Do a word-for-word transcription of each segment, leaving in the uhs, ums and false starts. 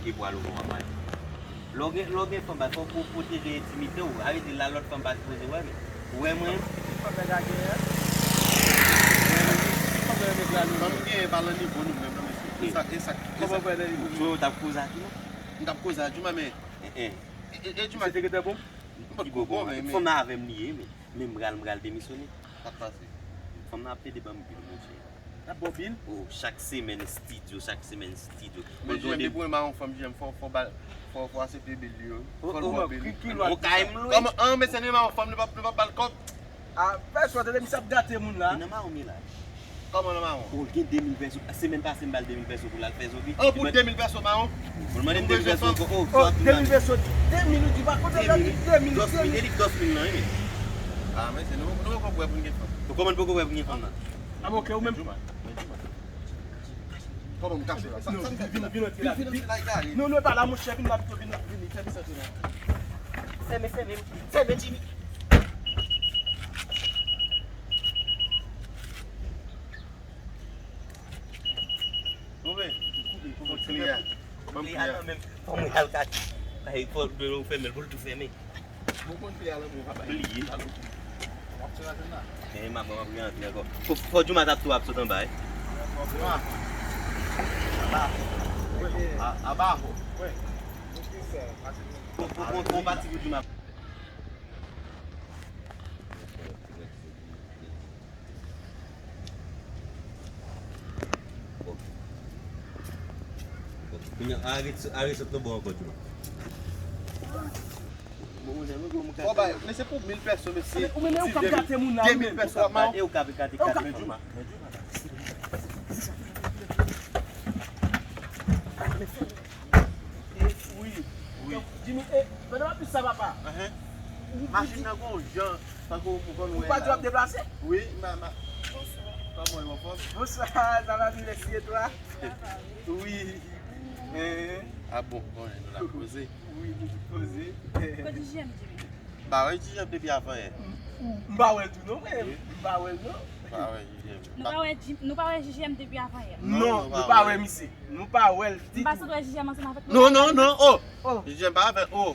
E bwa lou w ap bay. Lè w gen, lè w gen fanm, fò w pwoteje entimite w. Arete la, lòt fanm pa sipoze wè, men. Ou wè mwen? Ki fanm nèg la genyen? Ki fanm nèg la genyen? Fanm genyen pa nan nivo nou menm, non, mesye. E sa, e sa, e sa. Kòman w fè nan nivo nou? Ou t ap koze ak li, non? M t ap koze ak Djouma, men. E, e. E, e, e, Djouma. Misye te gentan bon? M pa t ko bon, men, men. Fanm nan avè m li ye, men. Men m pral, m pral demisyone. Sa k pase? Fanm nan ap plede ban m bil, monchè. L ap ba w bil? O, chak semèn estidyo, chak semèn estidyo. Men Jiyèm, depi w renmen yon fanm, Jiyèm, fò, fò ba l, fò, fò aksepte bil li yo. Fò l ba w bil li. Ki, ki lwa ki sa? Kay m lwe. Kòman, an, men se renmen yon fanm, li p ap, li p ap ba l kòb? A, pèsonn, tande misye ap gate moun la. Li nan mawon m ye la. Kòman nan mawon? O, l gen de mil pèso. Semèn pase, m ba l de mil pèso pou l al fè zobi. An, pou de mil pèso mawon? Pou l mande m de mil pèso ankò. O, de mil pèso, de mil, ou di pa konn de mil, de mil, de mil. Dòs mil, e li k dòs mil lan, wi, men. A, men se nou, nou poko wè pou n gen fanm. Ou kòman n poko wè pou n gen fanm nan? A, bon, ok, ou menm. Kòman m kache la? Sa, sa m fè la? Vin, vin antre la. Vin, vin antre la, e kare. Non, non, e pa la, monchè, vin la pito, vin la, vin, fè misye antre la. Fèmen, fèmen, fèmen, Jimmy. Koupe, koupe, koupe kle a. Ban m kle a. Kle a nan men m. Fò mwen al kache. Ay, fò l fèmen l pou l tou fèmen. Bon, konn kle a nan men w, papa. Bliye. W ap tire atè la. Men m ap, m ap rantre ankò. Fò, fò Djouma t ap tou ap sot anba, wi. Fò Djouma. Aba. Wi. A, aba. Wi. Fò, fò, fò, fò pati pou Djouma. Bon. Bon. Kounye a, a, ret, a, ret sot nan bò ankò, Djouma. Bon, mwen, mwen, mwen, mwen, Bon, bay, men se pou mil pèso, mesye. Ou menm, ou k ap gate moun nan, de mil pèso, ou k ap gate, ou k ap gate, gate moun. Wi, wi. Jimmy, e, pandan m ap di sa, papa. Machin nan gon jan, tankou ou konn wè la. Ou pa di w ap deplase? Wi, ma, ma. Bonswa. Kòman w, anfòm? Bonswa, sa va byen, mèsi, e twa? Wi. Hein? A bon, konnen nou la poze. Wi, nou tout poze. Kote Jijèm, Jimmy? M pa wè Jijèm depi avanyè. M pa wè l tou non, frè m. M pa wè l non. M pa wè Jijèm. Nou pa wè Jim-, nou pa wè Jijèm depi avanyè? Non, nou pa wè misye. Nou pa wè l ditou. M pa santi wè Jijèm ansanm avèk nou. Non, non, non, oh. Jijèm pa avè, oh.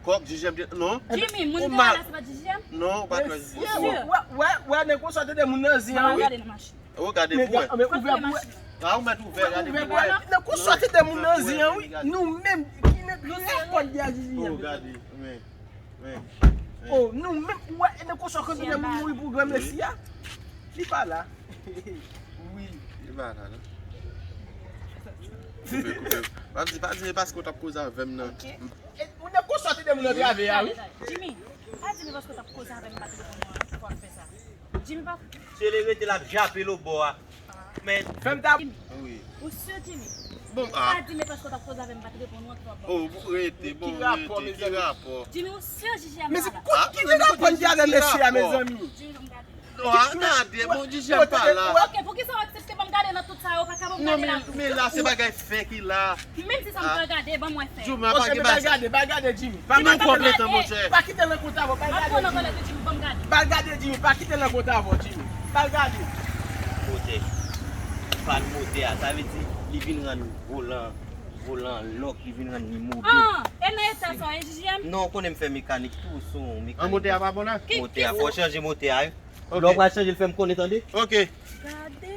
Kòk, Jijèm, non. Jimmy, moun ki la, se pa Jijèm? Non, ou pa t wè Jijèm. Wè, wè, wè, nèg konsa te de moun nan zen an, wi. Mwen gade nan machin. Ou gade pou wè. Men ouvè pou wè. A, ou mèt ouvè, gade pou wè. Nan kou sòti de moun nan zen an, wi. Nou menm ki mèt rapòt de a Jijèm. Oh, gade, men, men, men. Oh, nou menm, ou wè, nan kou sòti de moun mouri pou granmesi a. Li pa la. Wi. Li pa la, non. Koupe, koupe. Pa di, pa di, e paske w t ap koze avè m nan. Ok. E, ou nan kou sòti de moun nan travè a, wi. Jimmy, pa di m paske w t ap koze avè m, m pa t reponn ou an, ki fwa w ap fè sa. Jimmy pa. Se li rete l ap jape lo bò a. Men. Fè m ta. Wi. Ou si, Jimmy? Bon, a. Pa di m paske w t ap koze avè m, m pa t reponn ou an, ki fwa w ap. Oh, rete, bon, rete, ki rapò? Jimmy, ou si Jijèm pa la? Men se ki rapò ki avè mesye a, mezanmi? Jimmy, ban m gade. Non, a, gade, bon, Jijèm pa la. Ok, poukisa w aksepte ban m gade nan tout sa yo, pa ka ban m gade la tou? Non, men, men la, se bagay fè ki la. Menm si sa m pa gade, ban m wè fè. Jimmy, pa gen bagay. Bay gade, bay gade, Jimmy. Pa gen pwoblèm, monchè. Pa kite l nan kont avè w, bay gade, Jimmy. Bay gade, Jimmy, pa kite l nan kont avè w, Jimmy. Bay gade. Motè. Pann motè a, sa vle di, li vin rann volan, volan lòk, li vin rann li mobil. Ah, e nan eta sa w ye, Jijèm? Non, ou konnen m fè mekanik tou, se yon mekanik. An, motè a pa bon la? Motè a, fò chanje motè a, wi. Ok. Lè w pral chanje l, fè m konnen, tande? Ok. Gade.